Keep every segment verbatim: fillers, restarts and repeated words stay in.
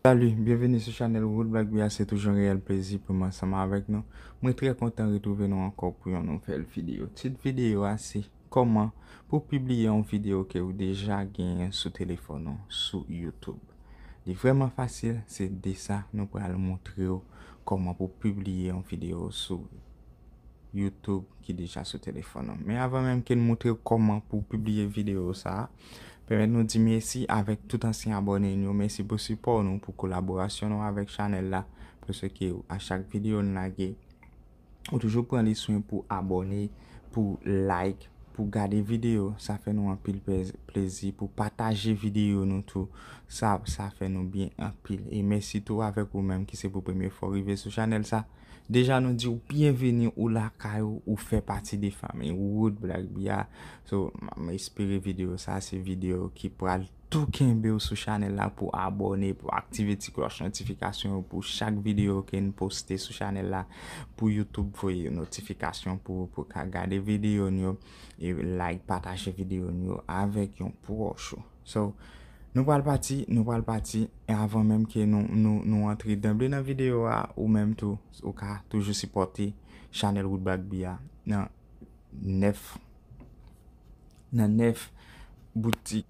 Salut, byenveni sou chanèl Wood Black Bia. Se toujou yon reyèl plezi pou mwen ansanm avèk nou. Mwen trè kontan retwouve nou ankò pou yon nouvèl videyo. Tit videyo a se kòman pou pibliye yon videyo ke ou deja genyen sou telefòn ou sou YouTube. Li vrèman fasil, se de sa nou pral montre w kòman pou pibliye yon videyo sou YouTube ki deja sou telefòn ou. Men avan menm ke n montre w kòman pou pibliye videyo sa a, pèmèt nou di mèsi avèk tout ansyen abòne n yo. Mèsi pou sipò nou, pou kolaborasyon nou avèk chanèl la, paske a chak videyo n lage, ou toujou pran li swen pou abòne, pou like, pou gade videyo. Sa fè nou anpil plez-, plezi, pou pataje videyo nou tou. Sa, sa fè nou byen anpil. E mèsi tou avèk ou menm ki se pou premye fwa w rive sou chanèl sa. Deja nou di w byenveni, ou lakay ou, ou fè pati de fanmi Wood Black Bia. So, m, m espere videyo sa se videyo ki pral tou kenbe w sou chanèl la pou abòne, pou aktive ti klòch notifikasyon yo pou chak videyo ke n poste sou chanèl la, pou YouTube voye notifikasyon pou, pou ka gade videyo n yo, e like, pataje videyo n yo avèk yon pwòch ou. So, nou pral pati, nou pral pati, e avan menm ke nou, nou, nou antre danble nan videyo a, ou menm tou, ou ka toujou sipòte chanèl Wood Black Bia nan nèf, nan nèf boutik,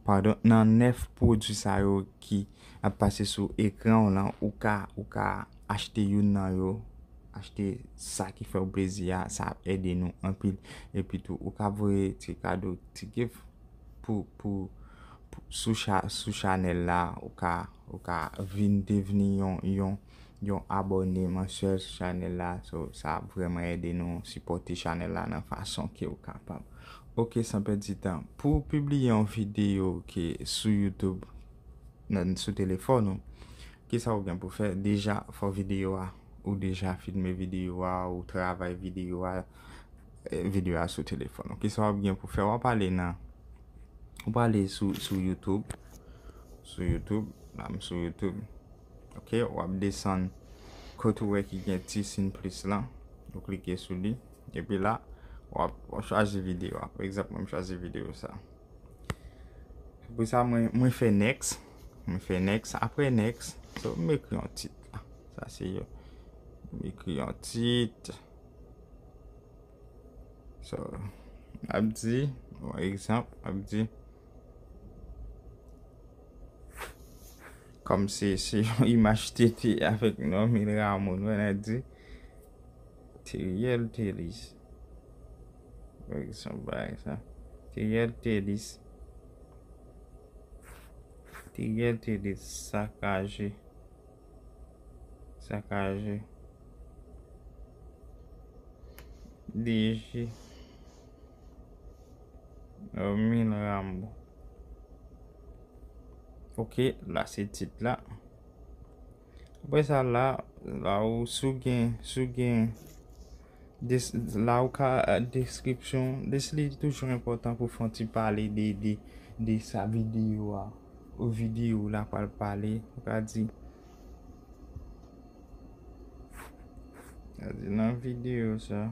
padon, nan nèf pwodui sa yo ki ap pase sou ekran w lan, ou ka, ou ka achte youn nan yo, achte sa ki fè w plezi a, sa ap ede nou anpil. Epi tou, ou ka voye ti kado, ti gift pou, pou, pou, sou cha-, sou chanèl la, ou ka, ou ka vin devni yon, yon, yon abòne mansyèl sou chanèl la. So, sa ap vrèman ede nou sipòte chanèl la nan fason ke ou kapab. Ok, san pèdi tan, pou pibliye yon videyo ke sou YouTube, nan, sou telefòn ou, kisa ou gen pou fè? Deja, fò videyo a, ou deja filme videyo a, ou travay videyo a, eh, videyo a sou telefòn ou. Kisa w ap gen pou fè? W ap ale nan, w ap ale sou, sou YouTube. Sou YouTube, la m sou YouTube. Ok, w ap desann kote w wè ki gen ti siy plis lan. Ou klike sou li. Epi la, w ap, w ap chwazi videyo a. Pa egzanp, mwen m chwazi videyo sa. Apre sa, mwen, mwen fè next. Mwen fè next. Apre next, so, m ekri yon tit la. Sa se yo. M ekri yon tit. So, m ap di, yon egzanp, m ap di, kòm se, se yon imaj tete avèk Normil Rameau, nou wè, n a di, Teriel Telis. Pa egzanp, bagay sa. Teriel Telis. Teriel Telis sakaje. Sakaje. D J. Normil Rameau. Ok, la se tit la. Apre sa la, la ou, si w gen, si w gen, des-, la ou ka, eh, deskripsyon, des-, li toujou enpòtan pou fè yon ti pale de, de, de sa videyo a, ou videyo la pral pale, ou ka di, ka di nan videyo sa,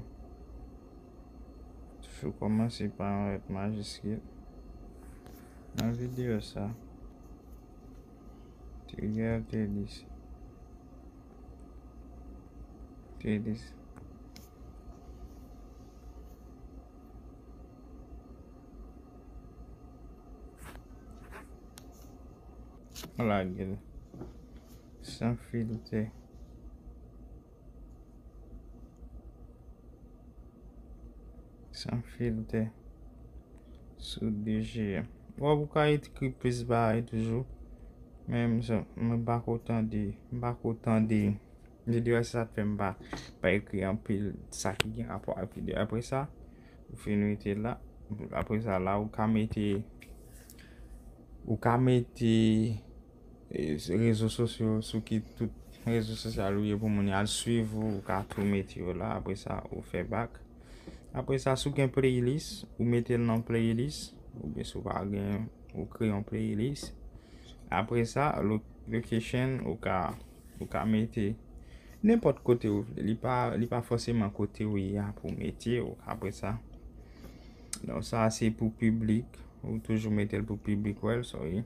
toujou kòmanse pa yon lèt majiskil, nan videyo sa, Teriel Telis. Telis. Lage l. San filtè. San filtè. Sou D J M. Bon, ou ka ekri plis bagay toujou. Men m sa, mwen pa ko tande, m pa ko tande videyo a, se sa k fè m pa, pa ekri anpil sa ki gen rapò ak videyo. Apre sa, ou fin mete la. Apre sa, la, ou ka mete, ou ka mete e, rezo sosyo, sou ki tout rezo sosyal ou ye pou moun yo al swiv ou, ou ka tou mete yo la. Apre sa, ou fè back. Apre sa, si w gen playlist, ou mete l nan playlist, oubyen si w pa gen, ou kreye yon playlist. Apre sa, lo-, location, ou ka, ou ka mete nenpòt kote ou vle. Li pa, li pa fòseman kote ou ye a pou w mete yo. Apre sa, donk sa se pou piblik. Ou toujou mete l pou piblik wè l, sorry.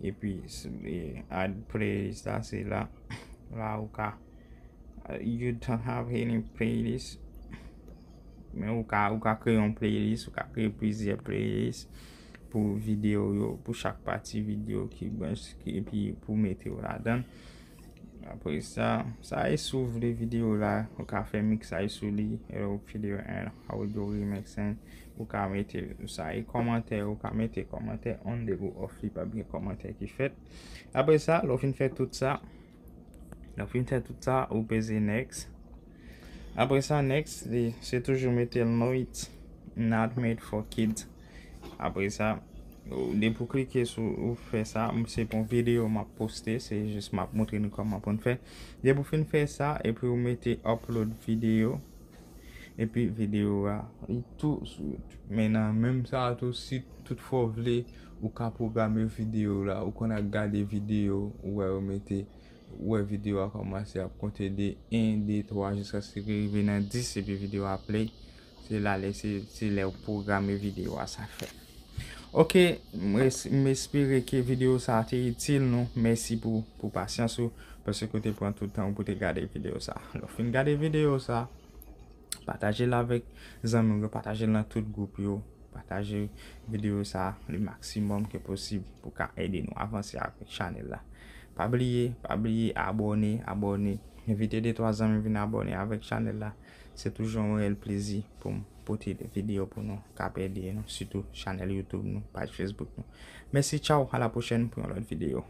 Epi s- e, add playlist la, se la. La ou ka, uh, you don't have any playlist, men ou ka ou ka kreye yon playlist, ou ka kreye plizyè playlist pou videyo yo, pou chak pati videyo ki branch ki epi pou mete yo ladan. Apre sa, sa e si w vle videyo la, ou ka fè miksaj sou li, e ou videyo and audio remix and ou ka mete sa e kòmantè, ou ka mete kòmantè on the go off, li pa gen kòmantè ki fèt. Apre sa, lè w fin fè tout sa, lè w fin fè tout sa, ou peze next. Apre sa, next, li, se toujou mete no, it's not made for kids. Apre sa, ou- depi w klike sou ou fè sa, m- se pou yon videyo m ap poste, se jis m ap montre nou kòman pou n fè. Depi w fin fè sa, epi ou mete upload video, epi videyo a, li tou sou YouTube. Men nan menm sa a tou, si toutfwa w vle, ou ka pwograme videyo la, ou konn ap gade videyo, ou wè yo mete, ou wè videyo a kòmanse ap konte de en, de, twa, jiskaske li rive nan dis, epi videyo a play. Se la lè se se lè w pwograme videyo a sa fè. Ok, m es- m espere ke videyo sa te itil nou. Mèsi pou pou pasyans ou, paske w te pran tout tan ou pou te gade videyo sa. Lè w fin gade videyo sa, pataje l avèk zanmi w yo, pataje l nan tout gwoup yo, pataje videyo sa le maksimòm ke posib pou ka ede nou avanse avèk chanèl la. Pa bliye, pa bliye abòne, abòne. Envite de twa zanmi vin abòne avèk chanèl la. Se toujou yon reyèl plezi pou m pote de videyo pou nou k ap ede nou, sitou chanèl YouTube nou, paj Facebook nou. Mèsi, tchaw, a la pwochèn pou yon lòt videyo.